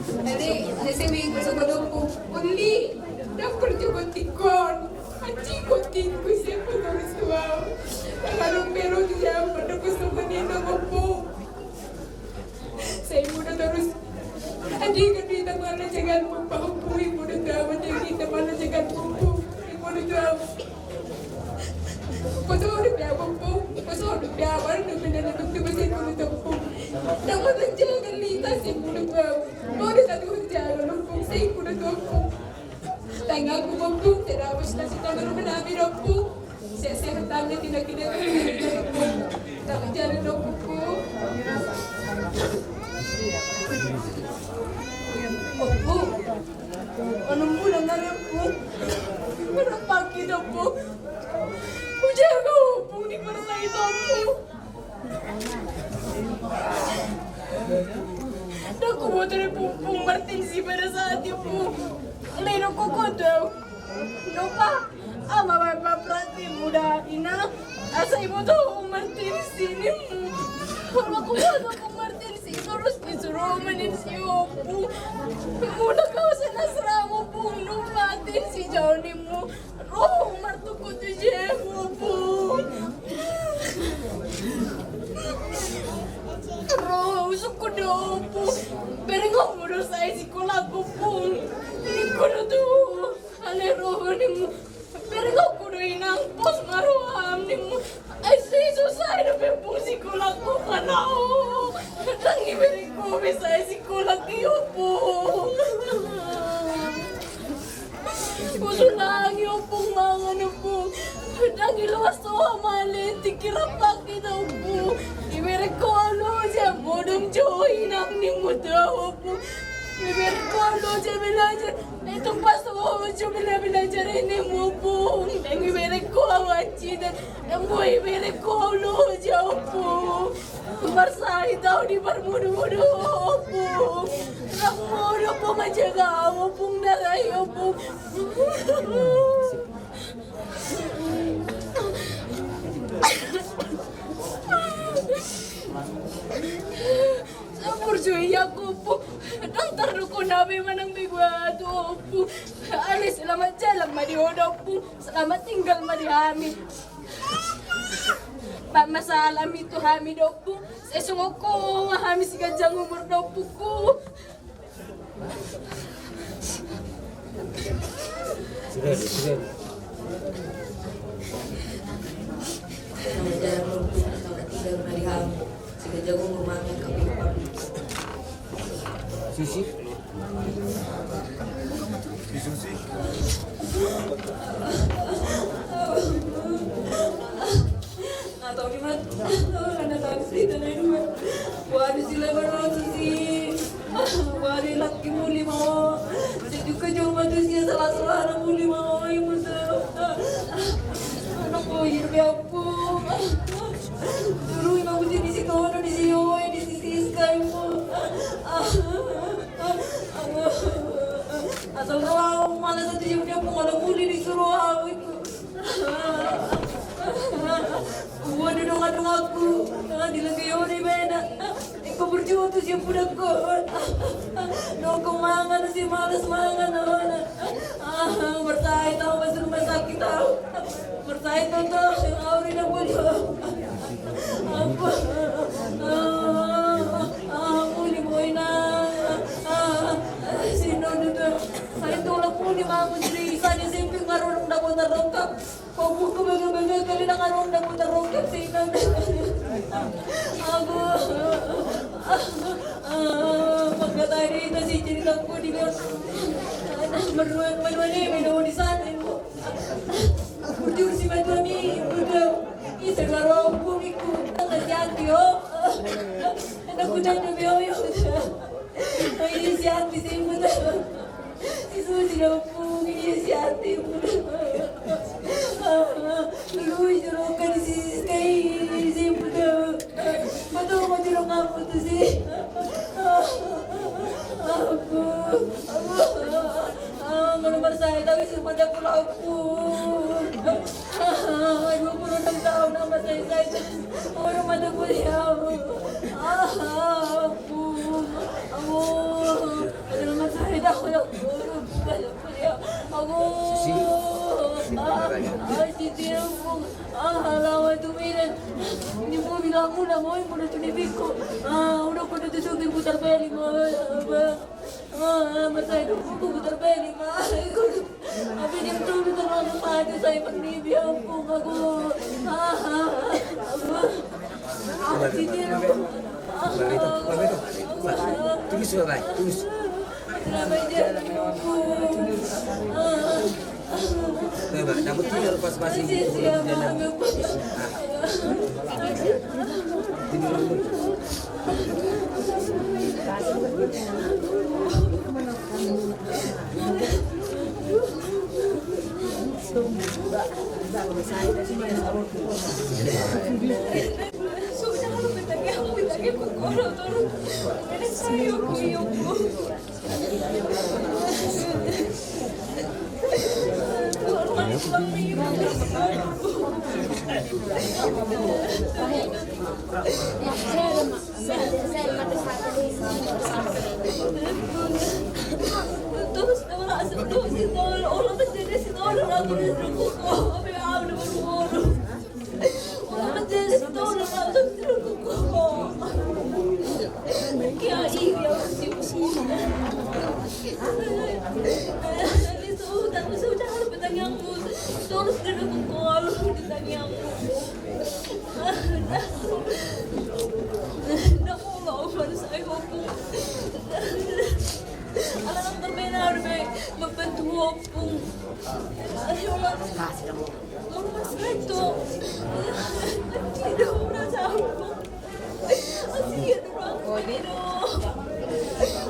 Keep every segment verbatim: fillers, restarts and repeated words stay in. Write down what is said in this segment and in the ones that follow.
Jadi, na semi ku so godokku, uli, dapur jubon tikon, anjing ku tingku siapa terus tuau. Kalau peru dia pada ku so menino gopu. Sai muda torus. Adi, kan di tamana jagan pumpa hukum, i muda tu awan, di tamana jagan pumpu, i muda tu awan. Koso udah biar pumpu, koso udah biar awan, udah pindah dapat tu masih muda tu pumpu. Dapat jagan lita si muda tu awan. Muda satu jagan pumpu, sai muda tu pumpu. Tangan ku bopung, tidak bos nasi tangan rumah nabi dopung. Sehat-sehat tangan tidak tidak. Tak jadi dopungku. Opung. Anum bulan ada pung. Mana pagi dopung. Ujar kau pung di mana itu pung. Ndang huboto do Pung, Pung Martinsi pada saat i, Pung. Alai didok ho tu au. Nunga, ama, bapa, prati, muda, ina, asa iboto ho Pung Martinsi nimmu. Molo huboto Pung Martinsi, torus disuru Martinsi ho, Pung. Molo kau sana serang ho, Pung, Pung Martinsi jauh nimmu. Ro martungkot tu jemu, Pung. Ro sungkun do, Pung. Bereng ho do sae sikolangku, Pung. Ningku do tu. Alai ro nimmu. Bereng ho do inang, pos ma roham nimmu. Ai sai so sae dope, Pung, sikolangku, kan au. Ndang dibereng ho be sae sikolangki, Pung. Husulangi ho, Pung, mangan, Pung. Ndang diloas ho amale, tingki rap hita, Pung. Dibereng ho loja modom jo inang nimmu tu au, Pung. Dibereng ho loja belajar. Itu pas ho jo bela-, belajar i nimmu, Pung. Ndang dibereng ho awan cina. Ndang boi dibereng ho loja, Pung. Marsahit au di parmudu-mudu, Pung. Ndang modom ho manjaga au, Pung, darai, Pung. Saburju ia ho, Pung. Ndang tardok ho na be manang be buat ho, Pung. Alai selamat jalan ma di ho do, Pung. Selamat tinggal ma di hami. Ba masalah mi tu hami do, Pung. Sai songon ho ma hami siganjang umur do, Pungku. Susi. Susi. Nda tau di ma, nda tau di ma. Waduh, si lebar lo, Susi. Waduh, laki muli ma ho. Sejuka joma tu sia salah-salah muli ma ho, ibu tu. Anak boyir be, Pung. Dulu ima kunci di situ, di sini, di sisi Sky, Pung. Asal ro au, malas ate jam dia, Pung, ala muli disuru au, iku. Ubo do dongan-donganku, di lagi oni bena. Ingkon burju tu si pudakku. Nunga mangan, si malas mangan. Marsahit au, masuk rumah sakit au. Marsahit au, au rinda bodo. Apa? Aku di boina. Sino dudu. Saya tolak pun di bangun jadi sana simping ngarung dapat terungkap. Kau buku bangga-bangga kali na ngarung dapat terungkap sini. Aku. Pangkatari itu si ceritaku di. Meruan-meruan ini di sana. Bujur si matua mi, bujur. Isa dua rombong iku. Tangga si Ati, oh. Anak kuda tu beo, yo. Ini si Ati si muda. Si Susi rombong, ini si Ati muda. Lu jorokan si Sky si muda. Betul mau jorok ngamu tu si. Aku, aku. Ah, molo marsahit au, isi ma da pulangku. Ah, dua puluh enam tahun au marsahit-sahit. Molo mata kuliah. Ah, aku, aku. Ago, ah, ah, si Timpung, ah, laho tu Medan. Ni mo bilang muna mo, muna tu nipikku. Ah, udah kudu tu sugih putar balik ma, ah, ah, masa hidupku putar balik ma. Abe jam tolu tengah malam aja saya pernibi aku, aku. Ah, ah, aku. Aku tidak. Terus, Bang, terus. Coba, dapat tidur pas masih di dalam.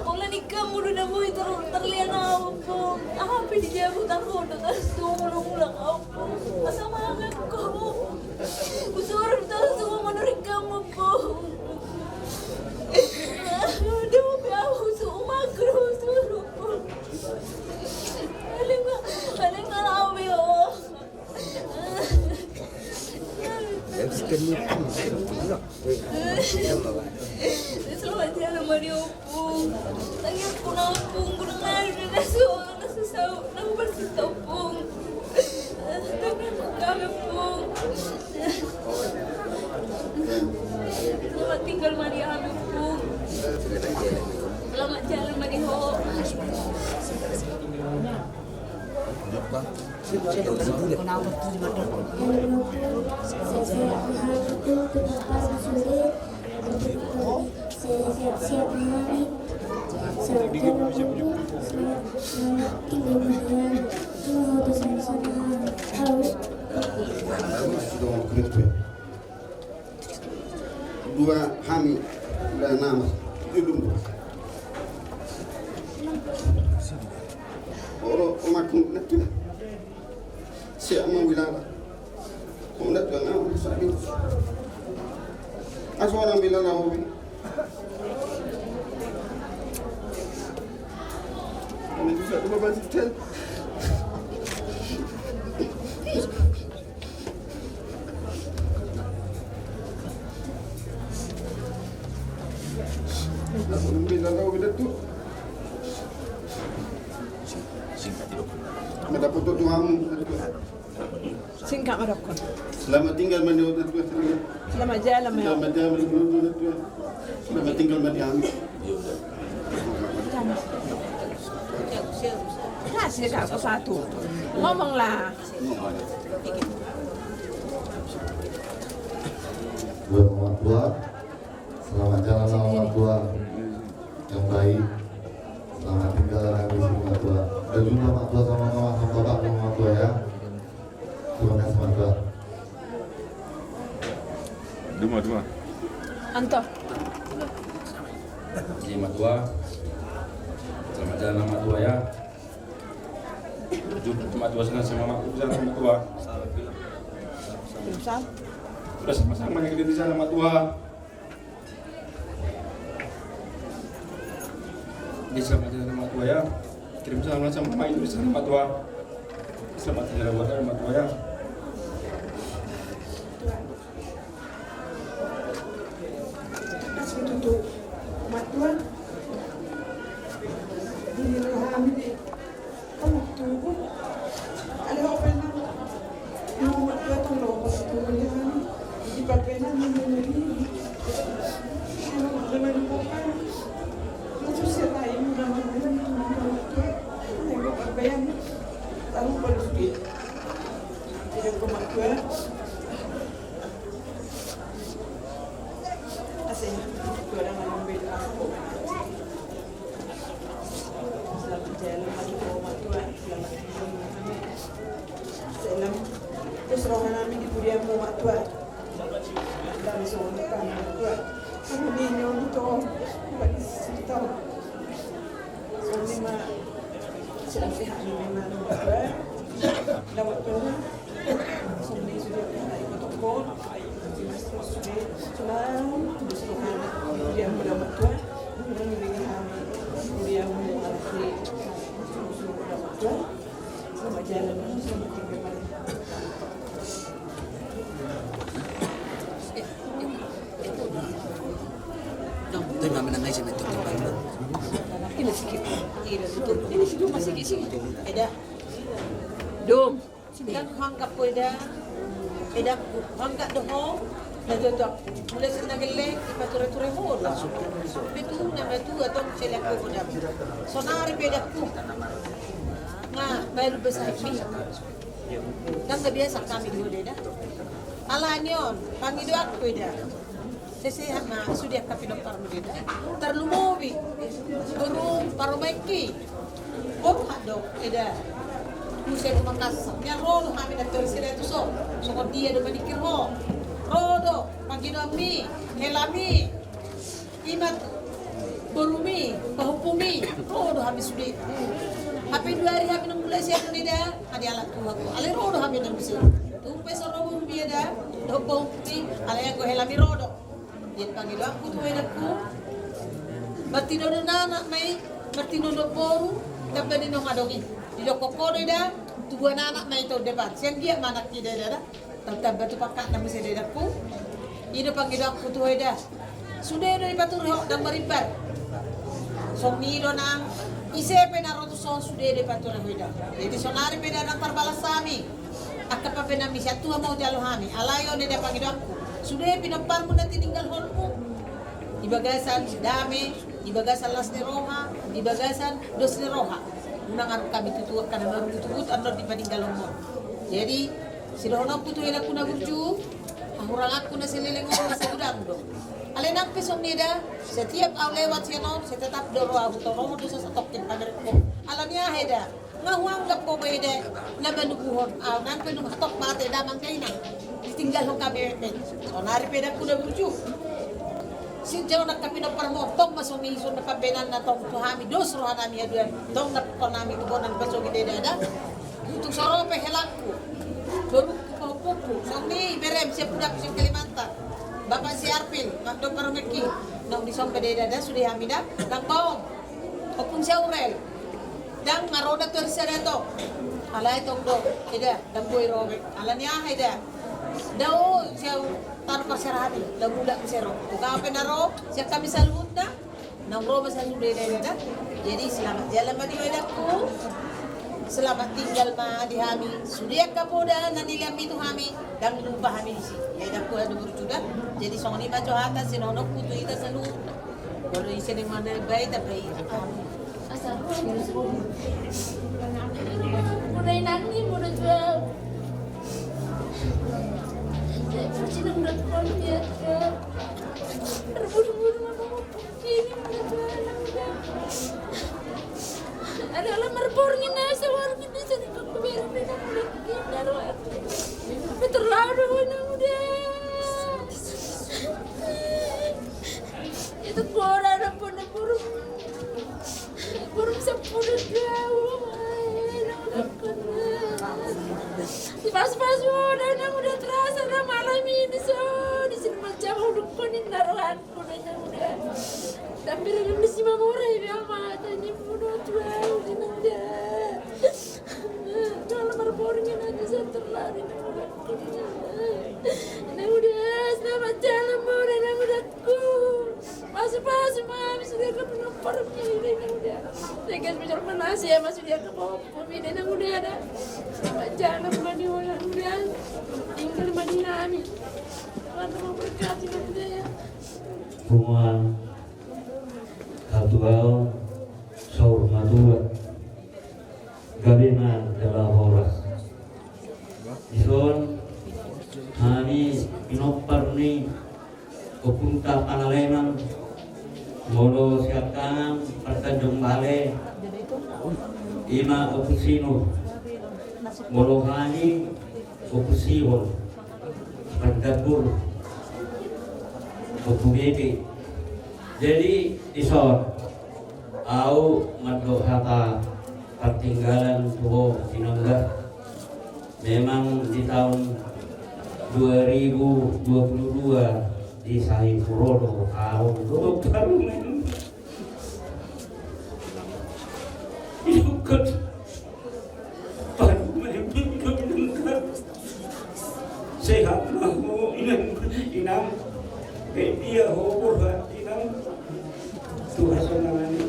Olo ni kamu do na moi terlian au, Ompung. Aha pe di jabu tahu do tahu, ulang-ulang au, Ompung. Asa mangan ko. Usur tahu semua menurut kamu, Ompung. Dia mau pe au, usur umak, usur, Ompung. Aling, aling, aling, aling, aling. Selamat jalan ma di Ompung. Tangiangku na Ompung, guna ngadu na so, na so sau, na so barsinta Ompung. Tangiangku kami Ompung. Selamat tinggal ma di hami Ompung. Selamat jalan ma di ho. Dua hami, dua nama, itu dulu. Olo, omakku na tua. Siap mau wilala. Olo, na tua nama, sakit. Aso orang wilala, hobi. Kami bisa coba balik. Singkat ma dokkon. Selamat tinggal ma di ho na tua. Selamat jalan ma. Selamat jalan ma di ho na tua. Selamat tinggal ma di hami. Kasih kau satu. Ngomonglah. Buat orang tua, selamat jalan sama orang tua yang baik. Selamat tinggal lagi sama orang tua. Dan juga orang tua sama mama sama bapak sama orang tua ya. Terima kasih orang tua. Duma, duma. Anto. Jadi orang tua. Selamat jalan orang tua ya. Jumpa sama tua sana sama mak, sama tua. Udah sama-sama yang di sana sama tua. Di sana sama tua ya. Kirim salam sama mak itu di sana sama tua. Selamat jalan buat sama tua ya. Tutu, Mak Tuan. Di roha Selamat jalan, Mak Tua. Selamat jalan, Mak Tua. Selamat. Terus roha nami di pudianmu, Mak Tua. Langsung kan, Mak Tua. Kamu di nyonya tu, bagi cerita. Songon i ma, sehat-sehat nami, Mak Tua. Dawat Tuhan. Songon i sude, ai, kotokon. Cuma, cuma, dia mudah betul. Mudah lebih kami. Dia mudah lebih. Selamat jalan, selamat tinggal. Tengah menang aja, betul. Ini sedikit. Ini sedikit, masih di sini. Ada. Dong. Ndang huanggap ho, Eda. Edangku, huanggap do ho. Na tuatua. Mulai sian na gelleng, dipature-ture ho. Langsung. Betul, na betul, atau selek ho, Eda. Sonari pe, Edangku. Nga, baru besar mi. Ndang na biasa hami di ho, Eda. Alani on, pangidoanku, Eda. Sehat-sehat ma sude angka pinomparmu, Eda. Tarlumobi boru parumaenki. Borhat do, Eda. Muse tu Makassar. Nian ro do hami na tor sada tu so. Songon dia do maningkir ho. Ro do pangidoanmi, helami. I ma borumi, pahompumi. Ro do hami sude. Hape dua ari hami nang mulai sian on, Eda. Adi ala Tuhan. Alai ro do hami nang muse. Tung pe so ro borumi, Eda. Dohot pahompumi. Alai anggo helami ro do. Jadi pangidoanku tu ho, Edangku. Martinodohon anak ma i, martinodohon boru, tamba ni naung adong i. Didokkon ho do, Eda, tubuan anak ma i tu depan. Sian dia ma anak i, Eda, Eda. Tamba tu pangkatna muse, Edangku. I do pangidoanku tu ho, Eda. Sude do dipature ho, ndang marimbar. Songon i do nang ise pe na ro tu son, sude do dipature ho, Eda. Jadi sonari pe, Eda, ndang tarbalas hami. Angka pambahenanmi, sian Tuhan ma hujalo hami. Alai on, Eda, pangidoanku. Sude pinomparmu na tininggalhonmu. Di bagasan dame, di bagasan las ni roha, di bagasan dos ni roha. Unang adong hami tutu angka na marungut-ungut annon di paninggalonmu. Jadi, sidohononku tu ho, Edangku na burju, hahuranganku na saleleng on, na sagudang do. Alai nang pe songon i, Eda, setiap ahu lewat sian on, sai tetap do ro ahu tu roha do, satongkin pamereng ho. Alani aha, Eda? Nga huanggap ho be, Eda, na manubuhon ahu, nang pe dung hatop mate damang dainang. Ditinggalhon hami be. Sonari pe, Edangku na burju. Sian jolo angka pinomparmu, tong ma songon i, songon na pambahenanna, tong tu hami dos rohanami haduan, tong na pungkaonnami tu bona ni pasogit, Eda, Eda. Tung so ro pe helangku, borungku, pahompungku, songon i berem sian pudakku sian Kalimantan. Bapak si Arpil, Pak Dokter Meki, naung dison pe, Eda, Eda, sude hami, Eda, nang baom. Ompung si Aurel. Ndang nga ro na tor sada tong. Alai tong do, Eda, ndang boi ro be. Alani aha, Eda? Dao si ahu tarup parserahan i, ndang mulak muse ro. Tung aha pe na ro sian hami saluhutna, naung ro ma sasude, Eda, Eda. Jadi selamat jalan ma di ho, Edangku. Selamat tinggal ma di hami. Sude angka poda na nilehonmi tu hami, ndang lupa hami disi. Ya, Edangku, anu burju da. Jadi songon i ma jo hata sidohononku tu hita saluhut. Molo ise ni mana bae ta bae. Asa ro ni. Muna inang ni, muna jual. Jadi muna jual dia. Berburu-buru mana mau ini, muna jual. Ada alam marborngin na, sawal kita jadi keberan, muna jual. Betul lah, aduh, anak muda. Itu koran apa na burung? Burung sepuluh jauh. Pas-pas udah, nang udah terasa, nang malam ini so di sini macam udah konin naruhan, udah, nang udah. Tapi dalam di sini mamore, dia mata ini udah tua, udah, nang udah. Kalau marborngin aja, saya terlari, nang udah. Nang udah, selamat jalan, more, nang udah. Pasu-pasu ma hami sude angka pinomparmi, Eda, nang udah. Tegas bujur manase ma sude angka pahompu, Eda, nang udah, Eda. Selamat jalan ma di ho, nang udah. Tinggal ma di hami. Punguan hatuaon saur matua. Gabe ma jala horas. Dison hami pinompar ni ompunta Pangaleman, molo siangkangan partanjung bale, ima Ompu Sinur, molo hami Ompu Sihol, pardampur, Ompu Bebe. Jadi dison au mandok hata partinggalan tu ho di nangga. Memang di tahun dua ribu dua puluh dua di Sahipuro do au do parumaen. Idokon parumaen do nangga. Sehat ma ho inang, inang. Badia ho borhat inang. Tu hasonangan i.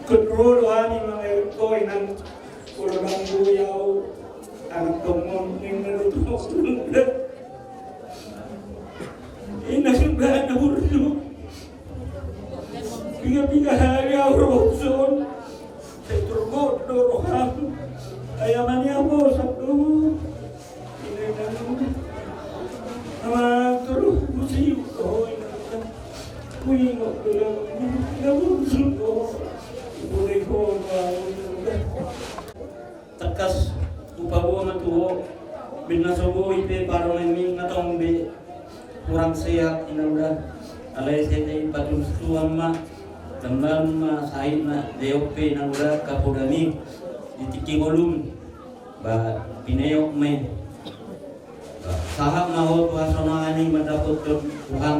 Ingkon ro do hami mangalehon ho inang. Molo dang boi au anak tomon ninna do tu ho. Inang, ibana burju. Piga-piga hali au ro dison. Sai turgot do roham. Ai ama ni au bosan do. Inang, ama, tolu musim do ho inang. Kuingot do inang, inang burju do. Boleh ho au inang. Tangkas hupaboa ma tu ho, umbahen na so boi pe parumaenmi nga tong be kurang sehat inang da. Alai sai dipatulus Tuhan ma, tambaon ma sahitna, didok pe inang da kapodami di tingki ngolum, ba pinaeok ma i. Sahat ma ho tu hasonangan i mandapothon Tuhan.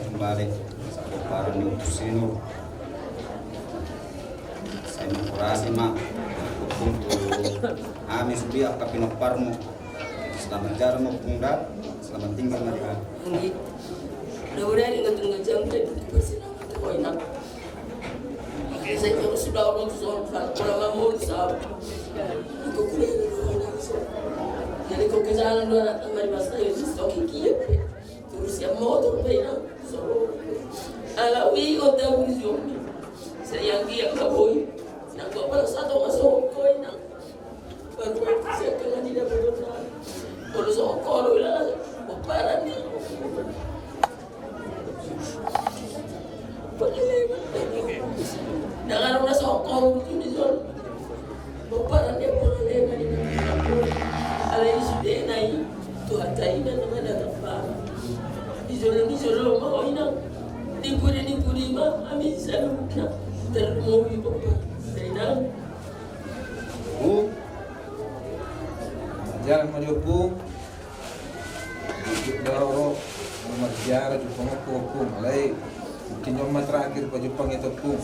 Kembali sapomparan ni Ompu Sinur. Sai mangkorasi ma Ompung tu hami sude angka pinomparmu. Selamat jalan Ompung da, selamat tinggal ma di hami. Mudah-mudahan ingat ingat jam dan persidangan terkoinang. Sai torus suda on tu son, kurang mamurus au. Jadi kok ke jalan do anak tambah di masa itu stok kikiep. Torus ia motor pe inang. So ala ui kota ui zombie. Sai anggiat ma boi. Nang kok pala sato masuk ko inang. Baru itu siap dengan tidak berdoa. Kalau sokol ulah pomparan ni. Ndang adong na sokol tu dison. Pomparan ni Pangaleman i. Alai sudena i tu hata i na nama na tamba. Di jolo ni jolo ma ho inang. Di pudi ni pudi ma hami saluhutna. Tarlumobi pomparan inang. Ompung. Jalan ma di Ompung. Dikit do ro marziarah jumpang Ompung, Ompung. Alai mungkin on ma terakhir pajumpang i tu Ompung.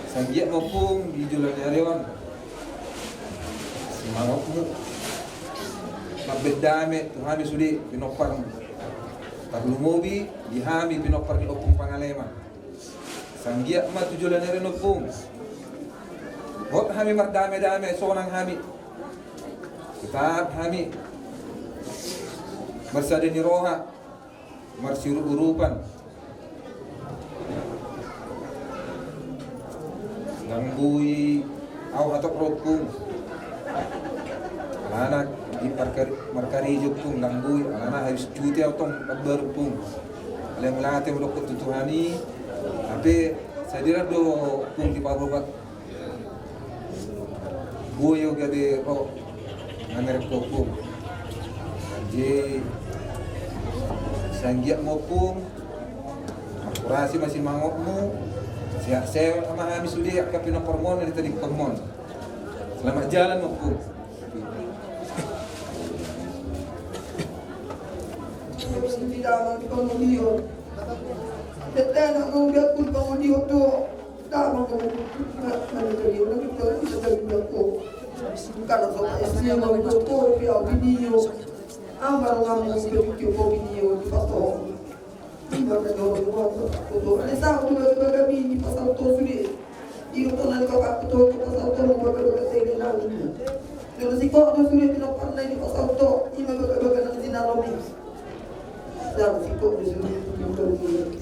Sai anggiat ma Ompung di joloan ni ari on simangotmu mambahen dame tu hami sude pinomparmu. Tarlumobi di hami pinompar ni Ompung Pangaleman. Sai anggiat ma tu joloan ni ari on Ompung. Hot hami mardame-dame, sonang hami. Tetap hami marsada ni roha, marsiurup-urupan. Ndang boi au hatop ro Ompung. Alana di markari-, markarejo Ompung, ndang boi. Alana habis cuti au tong, baru Ompung. Alai mauliate ma dokkon tu Tuhan i. Hape sadira do Ompung dipaboa. Boi au gabe ro mangerek Ompung. Jadi sai anggiat ma Ompung. Mangkorasi ma simangotmu. Sehat-sehat ma hami sude angka pinomparmon na ditadingkonmon. Selamat jalan Ompung. Tidak mau dipangudion. Tidak mau dipangudion tu. Damang do, manjadi orang itu bisa jadi bako. Kalau sama S D mau bako, dia video. Amar ngam mau jadi video, video di pato. Amar ada orang mau foto. Ada satu bagi-bagi di pasar tu sudah. Iyo, tuh nanti kakak tu pasar tu mau bagi-bagi tele lalu. Jolo singkop do sude pinompar na i dipasaut ho, i ma bagabaga nang jinalom i. Jolo singkop do sude pinompar na i.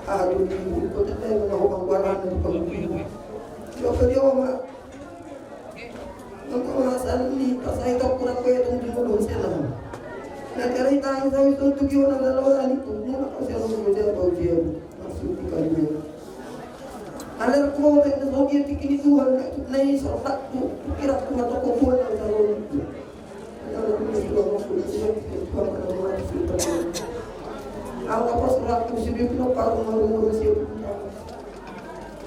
Aha do di kota na i, na ho manggoarna di panggung. Jolo dia ma. Nang ho ma sahali pasahat ho, kurang kue tong di mulu sena. Na kira i tangis au sontu kio na lalo lani tu, mula kau sian mulu dia bau dia. Maksud di kalian. Alai rap tu bau baen na songon i, tingki ni Tuhan, na i solatku, pikiranku, matoku, buat na i salonku. Alai rap tu bau baen na songon i, tingki ni Tuhan, na i solatku, pikiranku, matoku, buat na i salonku. Au na pas solatku, si Bibino, paru, maru, maru, si Bibino.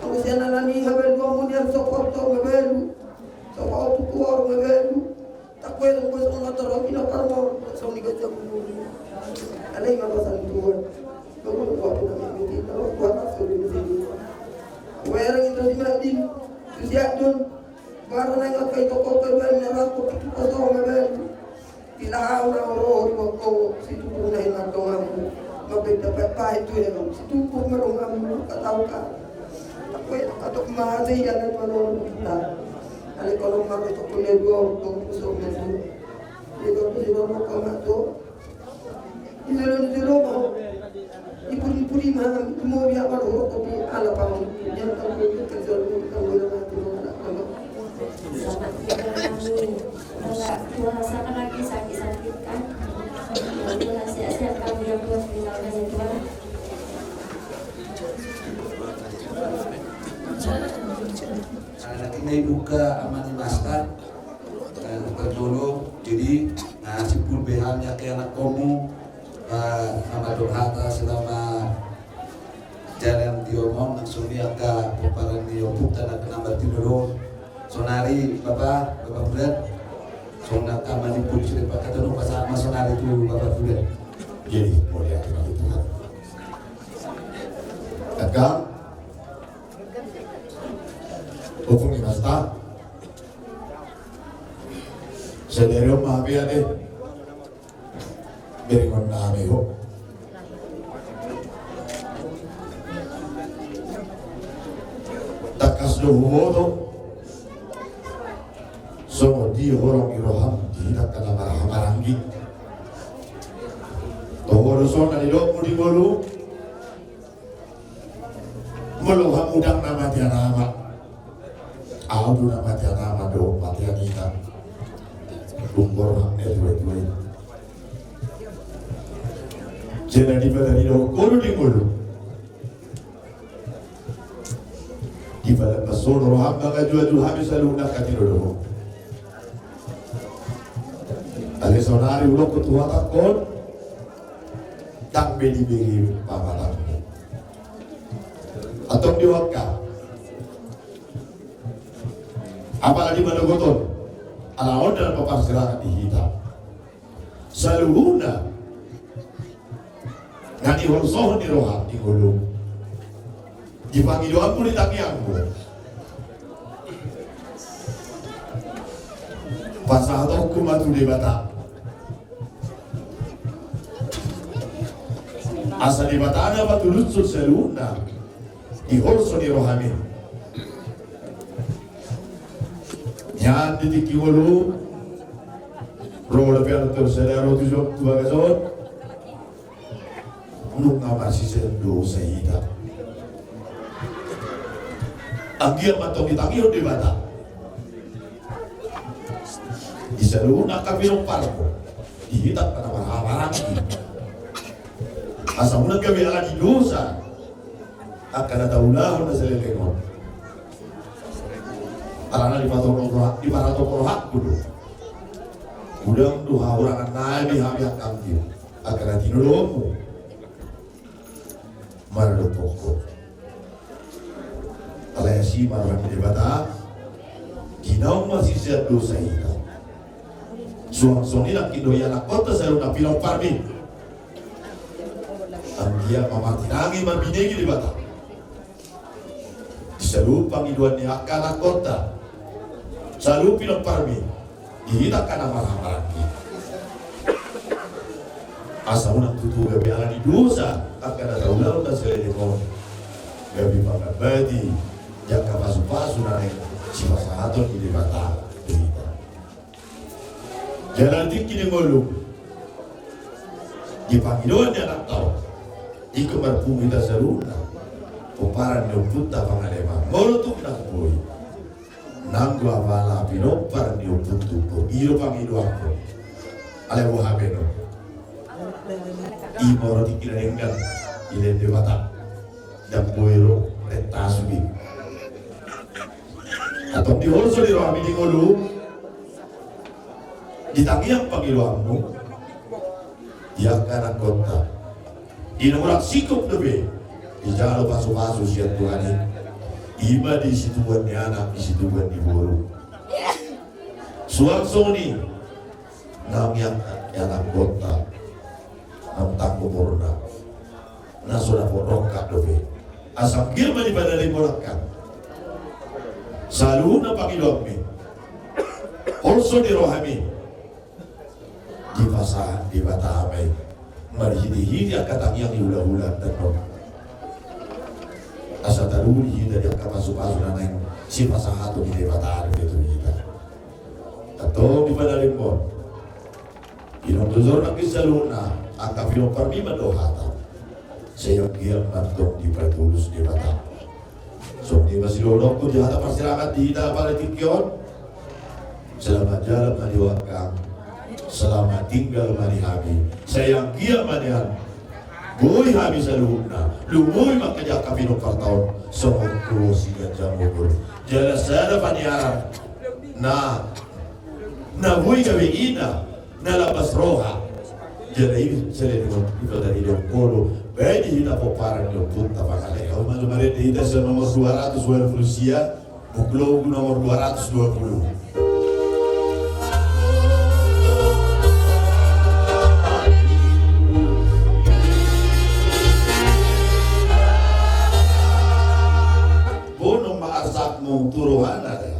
Au sian alani habaluonmu ni, au sopo tu habalu. Sopo tu tuor habalu. Takue dong bos, songon na torop i na parmo, songon i gaja bulu. Alai ma pasahat Tuhan. Baru buat na mimiti, baru buat na sudah di sini. Wereng itu si Madin, tu si Adun. Baru na ingat kai toko kai baru na rangko piki paso ma baru. Bila au na ro di boko, situpur na hilang donganmu. Mabeda baik-baik tu ya, situpur ma donganmu, katau ka. Takue, katok ma, ate ya, na manolong kita. Alai kalau maro toko le dua, toko so ma dua. Dia kau tu dia mau kau mak tu. Di dalam, di dalam mau. Ipur-ipur i ma, mau ya, mau rokok di ala paham. Yang tahu itu kerja lu, tahu dia mati, mau anak, mau. Sama kita kami, enggak, Tuhan rasakan lagi sakit-sakit kan. Tuhan sehat-sehat kami yang buat tinggal kasih Tuhan. Anak ini buka amani master. Eh, parjolo, jadi, na, simpul be hami angka anakkonmu, eh, na mandok hata selama jalan di omong, langsung di angka pomparan ni ompunta na martinodohon. Sonari, Bapa, Bapa Fudan, songon na angka manimpuli sude pangkataion, pasahat ma sonari tu Bapa Fudan. Jadi, mauliate ma tu Tuhan. Angka, ompung ni master. Sadari on ma hape ate. Berengon nami ho. Tangkas do huboto. Songon dia holong ni roham di hita angka na marhahamaranggi. Toho do songon na nidokmu di ngolu. Molo hamu ndang na matean ama, au do na matean ama dohot matean ina. Tung borhat ni tuatua i. Jala Debata nidok ho do di ngolu. Di badan na songon roham mangajuaju hami saluhutna angka tinodohon. Alai sonari ulokkon tu hatangkon, ndang be dibege pamatangmu. Antong di angka. Apala di manogot on, ala on dalan paparserahan di hita. Saluhutna na niholsohon ni roham di ngolum, di pangidoanmu, di tangiangmu, pasahatonku ma tu Debata. Asa Debata na patulushon saluhutna di holso ni rohami. Nian di tingki ngolu, ro dope anak terus sada ro tu bagas on. Nunga marsisean dosa hita. Anggiat ma tong ditangihon Debata di saluhutna angka pinomparmu, di hita angka na marhahamaranggi. Asa unang gabe ala ni dosa angka na taulahon na saleleng on. Alana dipatorang roha, dipatorang rohangku do. Unang do hahurangan nami hami angka anggi, angka na tinodohonmu. Maradophon ho. Alai asi ma roha ni Debata, di naung marsisean dosa hita. Suang songon i nangkin do i anakkonta saluhutna pinomparmi. Anggiat ma martinangi marbinege Debata di saluhut pangidoan ni angka anakkonta, saluhut pinomparmi, di hita angka na marhahamaranggi. Asa unang tutu gabe ala ni dosa angka na taulahon na saleleng on. Gabe pangambati di angka pasupasu na naeng sipasahaton ni Debata tu hita. Jala tingki ni ngolu, di pangidoan ni anakta on, ingkon marpungu hita saluhutna pomparan ni ompunta Pangaleman. Molo tung ndang boi, nanggo apala pinompar ni ompunta on, i do pangidoanku. Alai boha be on, i ma ro tingki na denggan dilehon Debata. Ndang boi ro rentasu be. Antong di holso ni rohami di ngolu, di tangiang pangidoanmu, di angka anakkonta, di na murang singkop dope dijalo pasupasu sian Tuhan i, i ma di situbuan ni anak, di situbuan ni boru. Suang songon i, naung iangkat ni anakkonta, naung tanggung umurna, na so dapot rongkap dope. Asa anggiat ma dipadalehon angka saluhutna pangidoanmi, holso ni rohami, dipasahat Debata ma i marhitehite angka tangiang ni hulahula tano. Asa taruli hita di angka pasupasu na naeng sipasahaton ni Debata dope tu hita. Antong dipadalehon. Inang tu jor nangkin saluhutna, angka pinomparmi ma do hata. Sai anggiat ma antong dipatulus Debata. Songon i ma sidohononku di hata parserahan di hita pala tingki on. Selamat jalan ma di hami. Selamat tinggal ma di hami. Sai anggiat ma nian boi hami saluhutna lumobi mangkaji angka pinomparta on songon tubu siganjang umur. Jala sada paniaran na, na boi gabe ina, na lapas roha. Jala i selain on, i ma tadi dong polo baen di hita pomparan ni ompunta Pangaleman. Au ma marende hita sian nomor dua ratus dua puluh sia, buku logu nomor dua ratus dua puluh. Bonom ma arsakmu tu rohana da.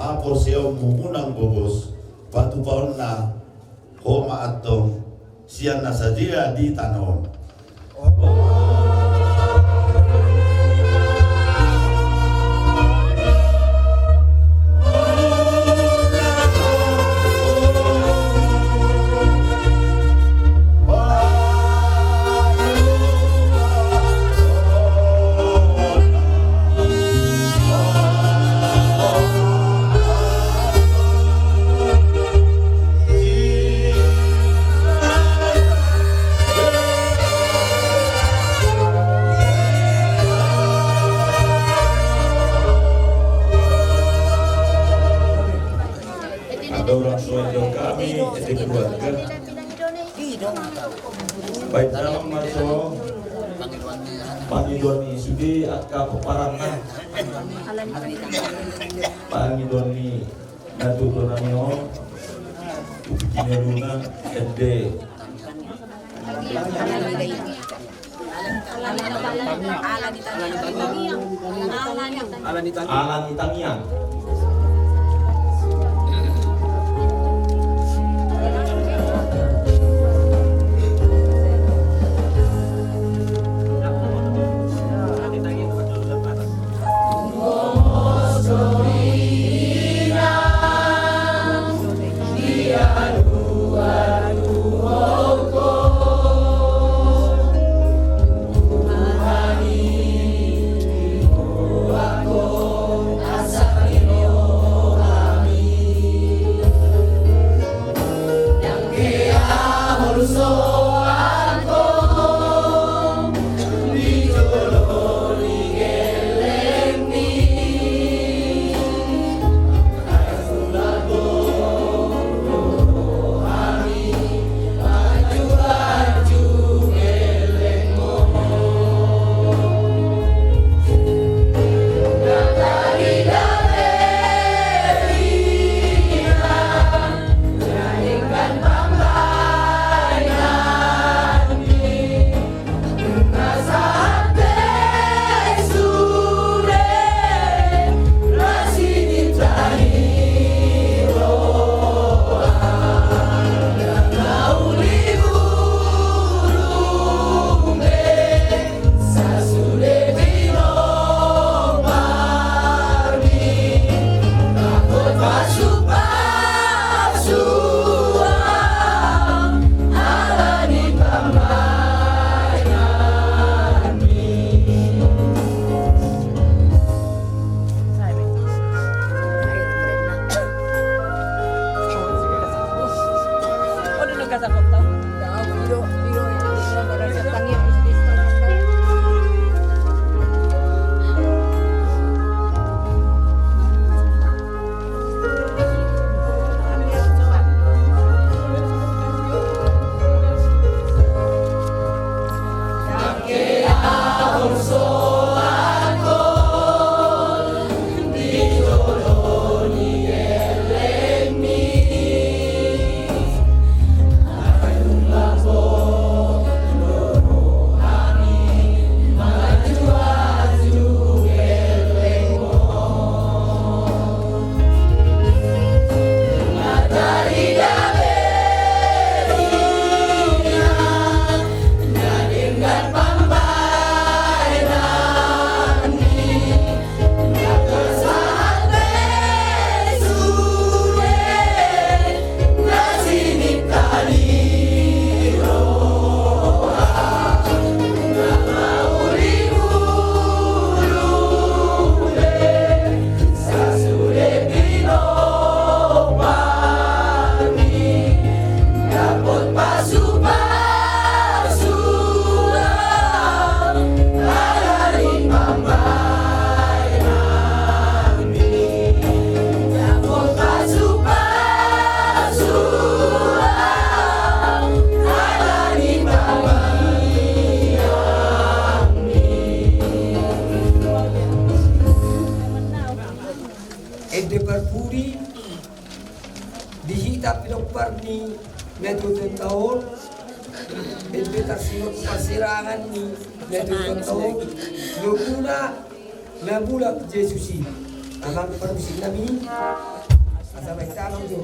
Haporseaonmu unang gogos, patupaonna ho ma antong sian na sadia di tano on. Andorang so endon hami, ende keluarga. Baen damang ma jo pangidoan ni sude angka pomparanna. Pangidoan ni na tutu nami on. Tingki ni ngoluna ende. Ala ni tangiang. Ala ni tangiang. Dokter ni na tutu taon, ente tarsingot parsirangan ni na tutu taon, lopuna na mulak Jesus i. Amang parmusik nami, asa baik tangan jo.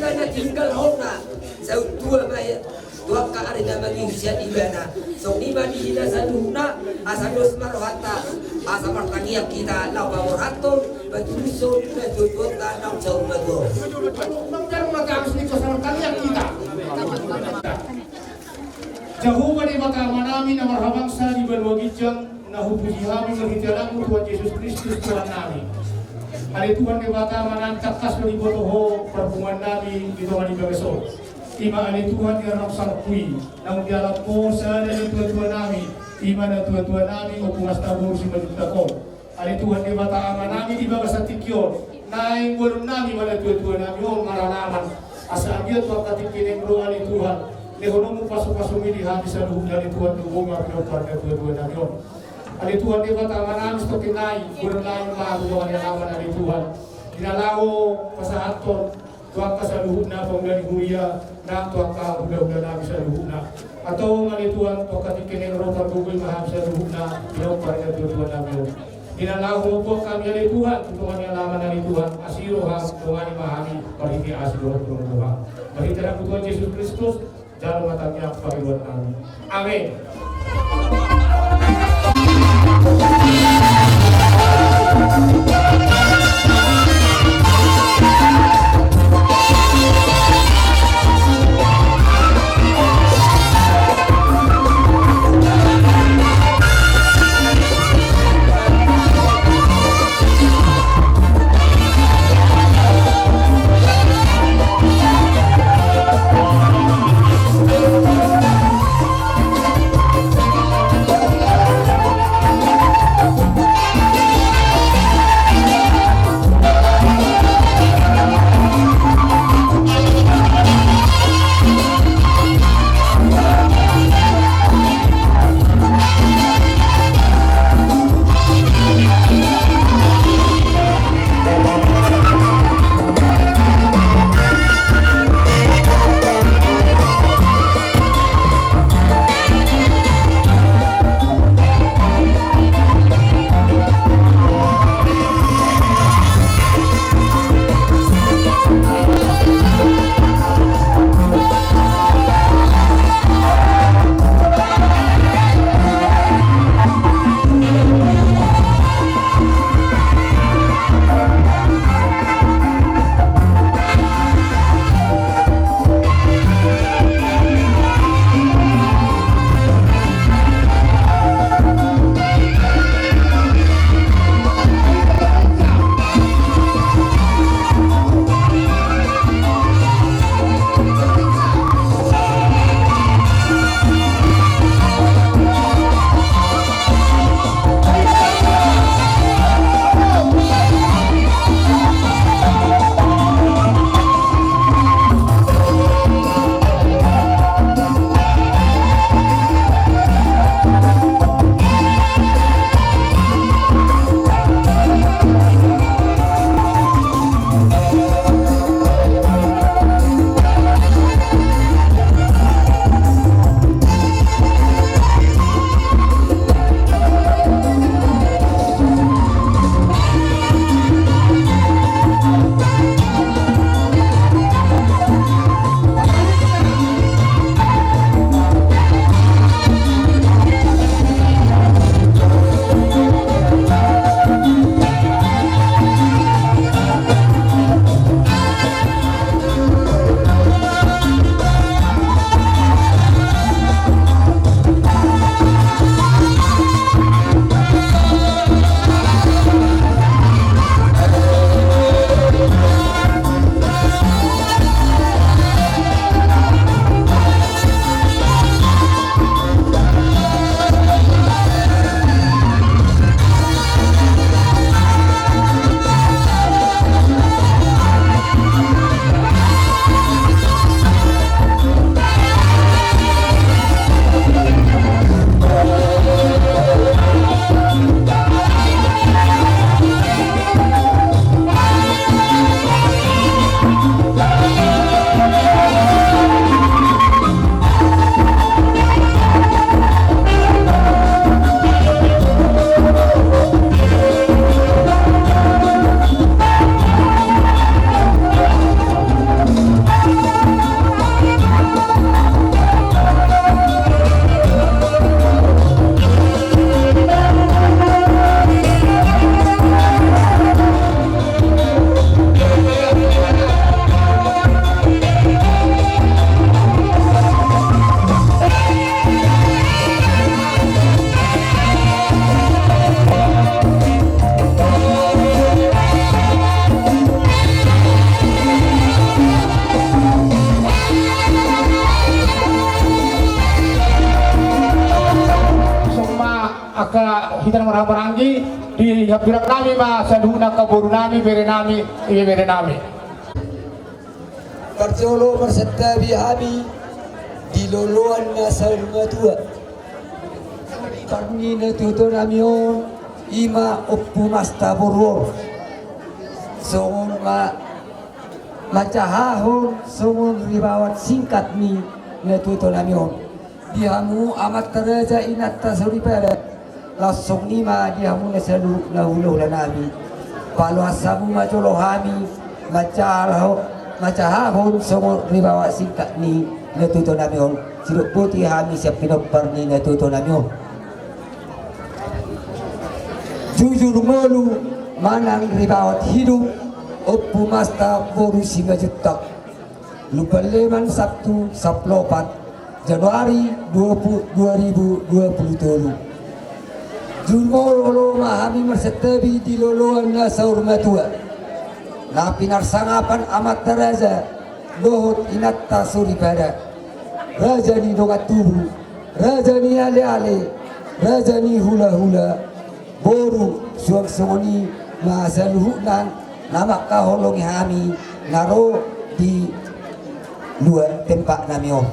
Na tinggalhonna, sai tua ma i, tu angka ari na mangihut sian ibana. Songon i ma di hita saluhutna, asa dos ma rohanta, asa martangiang hita laho paborhathon, patulushon natuatuanta naung saur matua on. Martangiang hita. Jahowa Debata Amanami na marhabangsa di banua ginjang, na hupuji hami marhite Anakmu Tuhan Jesus Kristus Tuhannami. Ale Tuhan Debata Amanami, tangkas do diboto Ho parpunguannami di tonga ni bagas on. I ma ale Tuhan di na naung salpu i, naung dialap Ho sada ni natuatuanami, i ma natuatuanami Ompu Masta Boru Simanjuntak on. Ale Tuhan Debata Amanami, di bagasan tingki on, naeng boanonnami ma natuatuanami on maralaman, asa anggiat tu angka tingki na naeng ro ale Tuhan, lehononmu pasupasuMi di hami saluhutna ale Tuhan, tu boru ma pinompar natuatuanami on. Ale Tuhan Debata Amanami, satongkin nai boanonnami ma tu tonga ni alaman ale Tuhan, di na laho pasahathon tu angka saluhutna pamuda ni huria, nang tu angka hulahulanami saluhutna. Antong ale Tuhan, tu angka tingki na naeng ro, pargogoi ma hami saluhutna pinompar natuatuanami on. Di na laho mambuat hami ale Tuhan tu tonga ni alaman ale Tuhan, asi rohaM, dongani ma hami marhite asi dohot roha ni rohaM. Marhite Anakmu Tuhan Jesus Kristus, jalo ma tangiang pangidoannami. Amen. Hita na marhaha maranggi, dihambirang nami ma saluhutna angka boru nami, bere nami, ibebere nami. Parjolo marsantabi hami di loloan na saur matua. Parni na tuatua nami on, ima Ompu Masta boru on. Songon ma-, mansahahon songon ribawat singkat ni na tuatua nami on. Di hamu amanta raja inanta soripada, laos songon i ma di hamu na saluhut na hulahula nami. Paloas hamu ma jolo hami mancaha-, mansahahon songon ribawat singkat ni na tuatua nami on. Sidok boti hami sian pinompar ni na tuatua nami on. Jujur ngolu manang ribawat hidup, Ompu Masta boru Simanjuntak. Lumban Leman, Sabtu, sampulu opat Januari dua puluh, dua ribu dua puluh tolu. Jumolo ma hami marsantabi di loloan na saur matua, na pinarsangapan amanta raja dohot inanta soripada, raja ni dongan tubu, raja ni aleale, raja ni hulahula, boru, suang songon i ma saluhutna na mangkaholongi hami na ro di luat tempat nami on.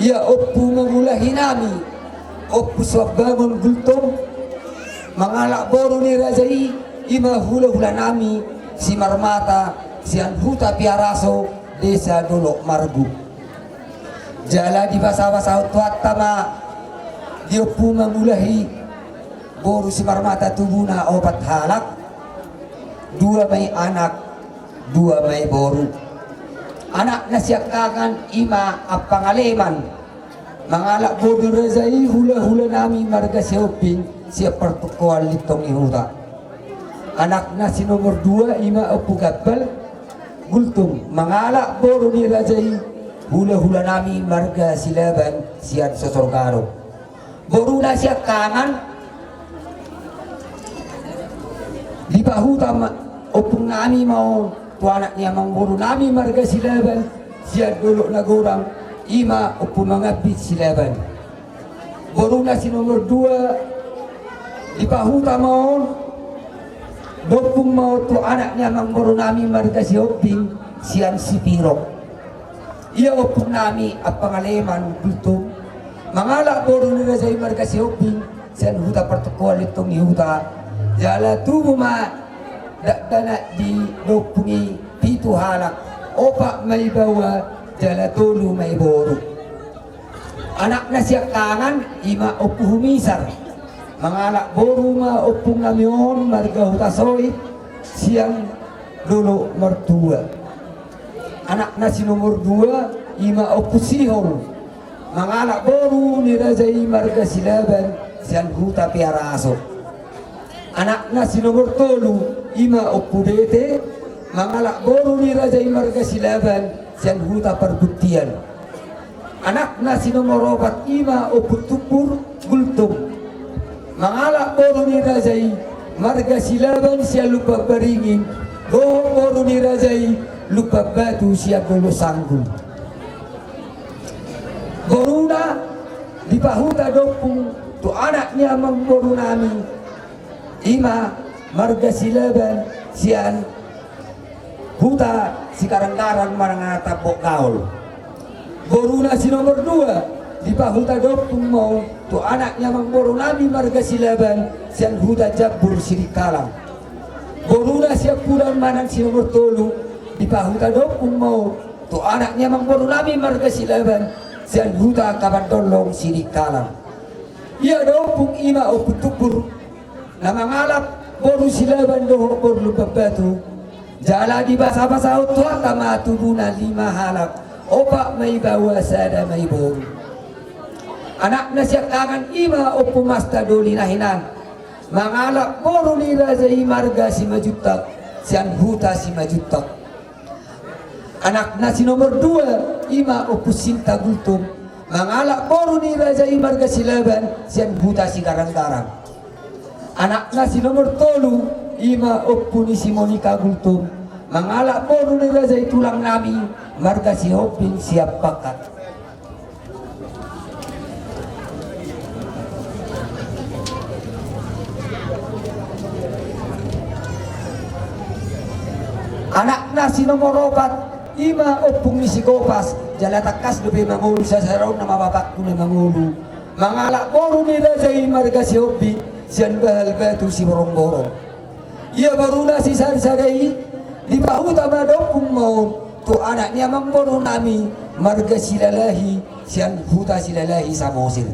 Ia Ompu Mangulahi nami, Ompu Soambangun Gultom, mangalap boru ni raja i, ima hulahula nami Simarmata sian Huta Piaraso, Desa Dolok Margu. Jala dibasabasahon Tuhanta ma di Ompu Mangulahi boru Simarmata tubuna opat halak, dua ma i anak, dua ma i boru. Anakna siangkangan ima Ampang Aleman, mangalap boru ni raja i hulahula nami marga Sihombing sian partungkoan Lintong ni Huta. Anakna si nomor dua ima Ompu Gambal Gultom, mangalap boru ni raja i hulahula nami marga Silaban sian Sosor Gadong. Boruna siangkangan dipahuta ma ompung nami ma on tu anak ni amang boru nami marga Silaban sian Dolok Nagodang, ima Ompu Mangambit Silaban. Boruna si nomor dua dipahuta ma on, dompung ma on tu anak ni amang boru nami marga Sihombing sian Sipirok. Ia ompung nami Ampang Aleman Gultom, mangalap boru ni raja i marga Sihombing sian Huta partungkoan Lintong ni Huta. Jala tubu ma dakdanak di dompung i pitu halak, opat ma i baoa jala tolu ma i boru. Anakna siangkangan ima Ompu Humisar, mangalap boru ma ompung nami on marga Hutasoit sian Dolok Martua. Anakna si nomor dua ima Ompu Sihol, mangalap boru ni raja i marga Silaban sian Huta Piaraso. Anakna si nomor tolu ima Ompu Bete, mangalap boru ni raja i marga Silaban sian Huta Parbuntian. Anakna si nomor opat ima Ompu Tumbur Gultom, mangalap boru ni raja i marga Silaban sian Lumban Baringin, dohot boru ni raja i Lumban Batu sian Dolok Sanggul. Boruna dipahuta dompung tu anak ni amang boru nami, ima marga Silaban sian Huta Sigaranggarang manang Tambok Gaol. Boruna si nomor dua dipahuta dompung ma on tu anak ni amang boru nami marga Silaban sian Huta Jambur Sidikalang. Boruna siampudan manang si nomor tolu dipahuta dompung ma on tu anak ni amang boru nami marga Silaban sian Huta Kabandollong Sidikalang. Ia dompung ima Ompu Tumbur na mangalap boru Silaban dohot boru Lumban Batu. Jala dibasabasahon Tuhanta ma tubuna lima halak, opat ma i baoa sada ma i boru. Anakna siangkangan ima Ompu Masta Doli na hinan, mangalap boru ni raja i marga Simanjuntak sian Huta Simanjuntak. Anakna si nomor dua ima Ompu Sinta Gultom, mangalap boru ni raja i marga Silaban sian Huta Sigaranggarang. Anakna si nomor tolu ima Ompu ni si Monika Gultom, mangalap boru ni raja i tulang nami marga Sihombing sian Pangkat. Anakna si nomor opat, ima ompung ni si Kopas, jala tangkas dope mangolu, sasada on nama bapakku na mangolu. Mangalap boru ni raja i marga Sihombing, sian Bahal Batu Siborongborong. Ia boruna si Sari sada i, dipahuta ma dompung ma on tu anak ni amangboru nami marga Silalahi, sian huta Silalahi Samosir.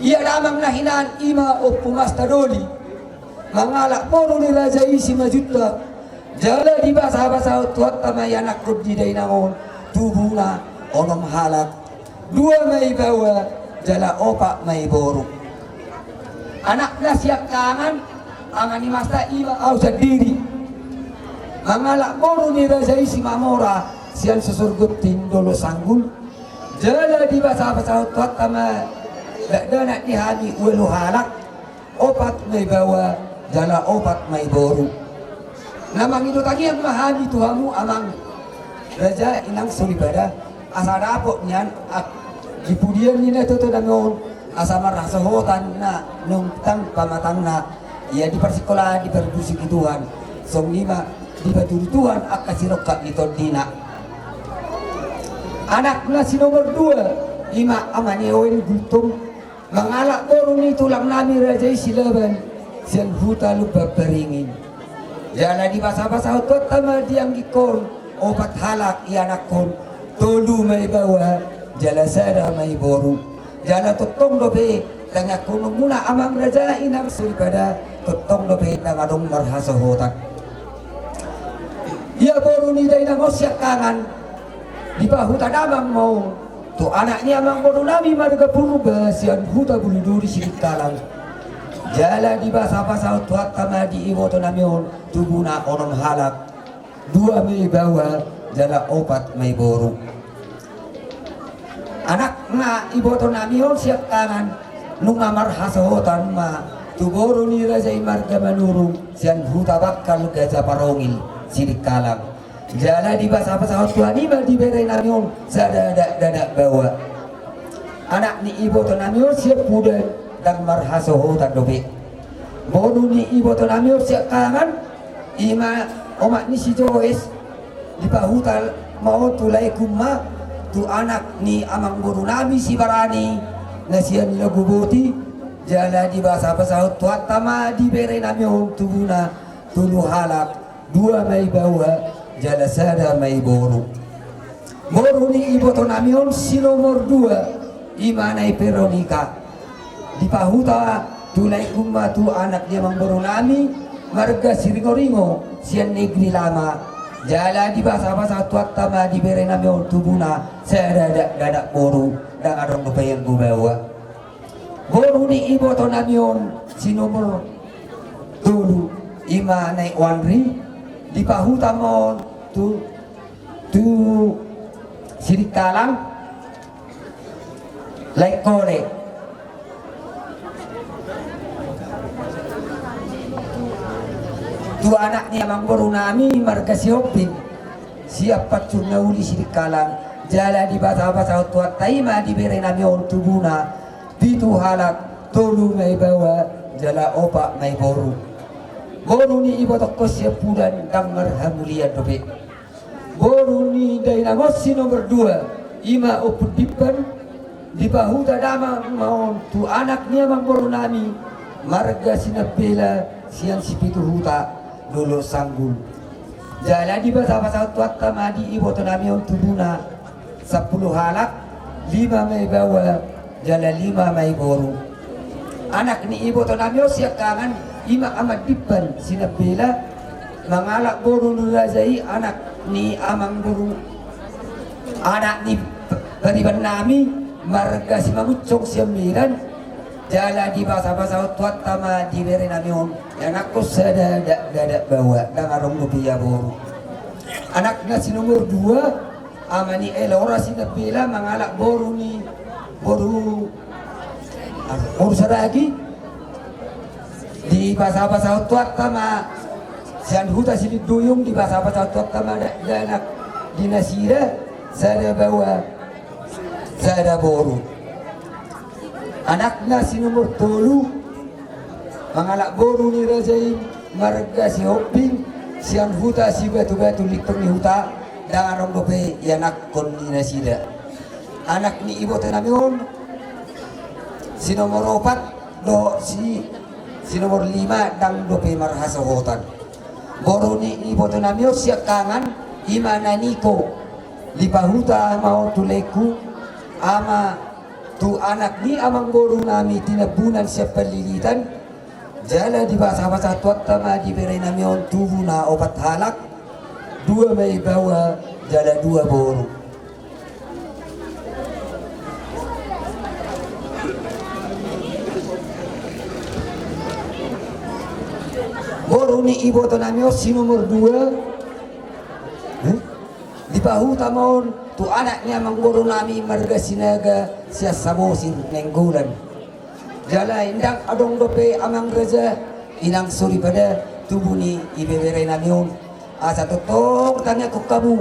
Ia damang na hinan ima Ompu Masta Doli, mangalap boru ni raja i Simanjuntak, jala dibasabasahon Tuhanta ma ianakhon di dainang on tubuna onom halak, dua ma i baoa jala opat ma i boru. Anakna siangkangan, ama ni masta ima au sandiri, mangalap boru ni raja i Simamora sian Sosorgonting Dolok Sanggul, jala dibasabasahon Tuhanta ma dakdanak di hami ualu halak, opat ma i baoa jala opat ma i boru. Na mangido tangiang ma hami tu hamu amang raja inang soripada, asa dapot nian di pudian ni natoto nami on, asa marhasohotan na nunga tung pamatangna, ia diparsikola, diparmusiki Tuhan, songon i ma dipatudu Tuhan angka sirongkap ni tondina. Anakna si nomor dua, ima ama ni Oen Gultom, mangalap boru ni tulang nami raja i Silaban, sian huta Lumban Baringin. Jala dibasabasahon Tuhanta ma di anggingkon opat halak ianakhon, tolu ma i baoa jala sada ma i boru. Jala tongtong dope tangiangkonmuna amang raja inang soripada, tongtong dope ndang adong marhasohotan. Ia boru ni dainang on siangkangan, dipahuta damang ma on tu anak ni amangboru nami marga Purba sian huta Buluduri Sidikalang. Jala dibasabasahon Tuhanta ma di iboto nami on tubuna onom halak, dua ma i baoa jala opat ma i boru. Anakna iboto nami on siangkangan, nunga marhasohotan ma tu boru ni raja i marga Manurung sian huta Bangkal Gaja Parongil Sidikalang. Jala dibasabasahon Tuhan i ma di bere nami on sada dakdanak baoa. Anak ni iboto nami on siampudan, ndang marhasohotan dope. Boru ni iboto nami on siangkangan, ima omak ni si Joes, dipahuta ma on tu Laekumma, tu anak ni amangboru nami si Barani na sian Laguboti. Jala dibasabasahon Tuhanta ma di bere nami on tubuna tolu halak, dua ma i baoa jala sada ma i boru. Boru ni iboto nami on si nomor dua, ima Nai Veronika, dipahuta tu Laekumma tu anak ni amangboru nami marga Siringoringo sian Negeri Lama. Jala dibasabasahon Tuhanta ma di bere nami on tubuna sada dakdanak boru, ndang adong dope ianggo baoa. Boru ni iboto nami on si nomor tolu, ima Nai Oanri, dipahuta ma on tu, tu Sidikalang, Laekkole, tu anak ni amangboru nami marga Sihombing sian Pancur na Uli Sidikalang. Jala dibasabasahon Tuhanta i ma di bere nami on tubuna pitu halak, tolu ma i baoa jala opat ma i boru. Boru ni ibotongkon siampudan, ndang marhamulian dope. Boru ni dainang on si nomor dua, ima Ompu Dimpan, dipahuta damang ma on tu anak ni amangboru nami marga Sinambela sian Sipituhuta Dolok Sanggul. Jala dibasabasahon Tuhanta ma di iboto nami on tubuna sampulu halak, lima ma i baoa jala lima ma i boru. Anak ni iboto nami on siangkangan, ima Ama Dimpan Sinambela, mangalap boru ni raja i anak ni amangboru, anak ni pariban nami marga Simangunsong sian Medan. Jala dibasabasahon Tuhanta ma di bere nami on ianakhon sada dakdanak baoa, ndang adong dope ia boru. Anakna si nomor dua, Ama ni Elora Sinambela, mangalap boru ni, boru, boru Saragi. Dibasabasahon Tuhanta ma sian huta Silinduyung, dibasabasahon Tuhanta ma dakdanak di nasida, sada baoa sada boru. Anakna si nomor tolu, mangalap boru ni raja i marga Sihombing, Sian huta Sibatubatu, lintong ni huta, ndang adong dope ianakhon ni nasida. Anak ni iboto nami on, si nomor opat dohot si, si nomor lima, ndang dope marhasohotan. Boru ni iboto nami on siangkangan, i ma na niko, dipahuta ma on tu laengku, ama tu anak ni amangboru nami tinambunan sian Panlilitan, jala dibasabasa Tuhanta ma di bere nami on tubu na opat halak, dua ma i baoa jala dua boru. Boru ni iboto nami on si nomor dua, eh? Dipahuta ma on tu anak ni amangboru nami marga Sinaga sian Samosir Nainggolan. Jala ndang adong dope amang raja, inang soripada, tubu ni ibebere nami on. Asa tongtong tangiangkon hamu,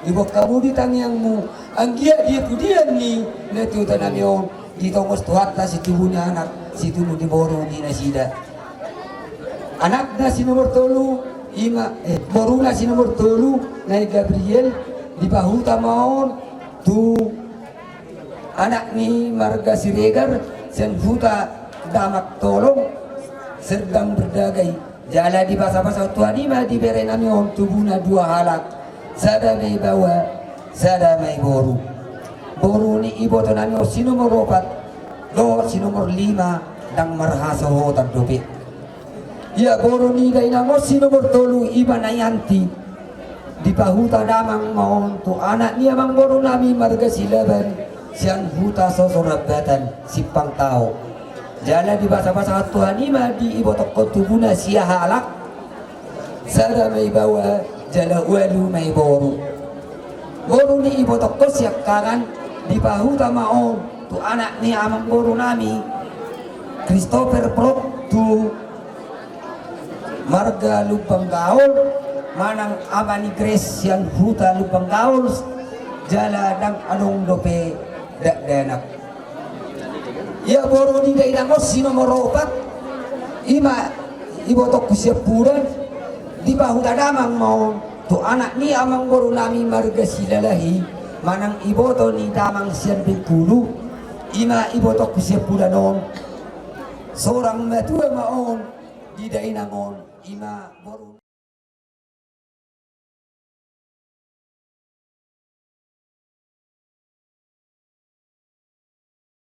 diboan hamu di tangiangmu, anggiat di pudian ni natuatuatta nami on, ditongos Tuhanta situbu ni anak, situbu ni boru di nasida. Anakna si nomor tolu, i ma, eh, boruna si nomor tolu, na i Gabriel, dipahuta ma on tu anak ni marga Siregar, sian huta Damak Tolong, Serdang Berdagai. Jala dibasabasa Tuhan i ma di bere nami on tubuna dua halak, sada ma i baoa, sada ma i boru. Boru ni iboto nami on si nomor opat dohot si nomor lima, ndang marhasohotan dope. Ia boru ni dainang on si nomor tolu, i ma Naianti, dipahuta damang ma on tu anak ni amangboru nami marga Silaban, sian huta Sosorambatan, Simpang Tao. Jala dibasabasa Tuhan i ma di ibotokkon tubuna sia halak, sada ma i baoa jala ualu ma i boru. Boru ni ibotokkon siangkangan, dipahuta ma on tu anak ni amangboru nami Christopher Prok tu marga Lumban Gaol, manang ama ni Grace sian huta Lumban Gaol, jala ndang adong dope dakdanak. Ia boru ni dainang on si nomor opat, i ma ibotokku siampudan, dipahuta damang ma on tu anak ni amangboru nami marga Silalahi, manang iboto ni damang sian Bengkulu, i ma ibotokku siampudan on. Sorang matua ma on di dainang on, i ma boru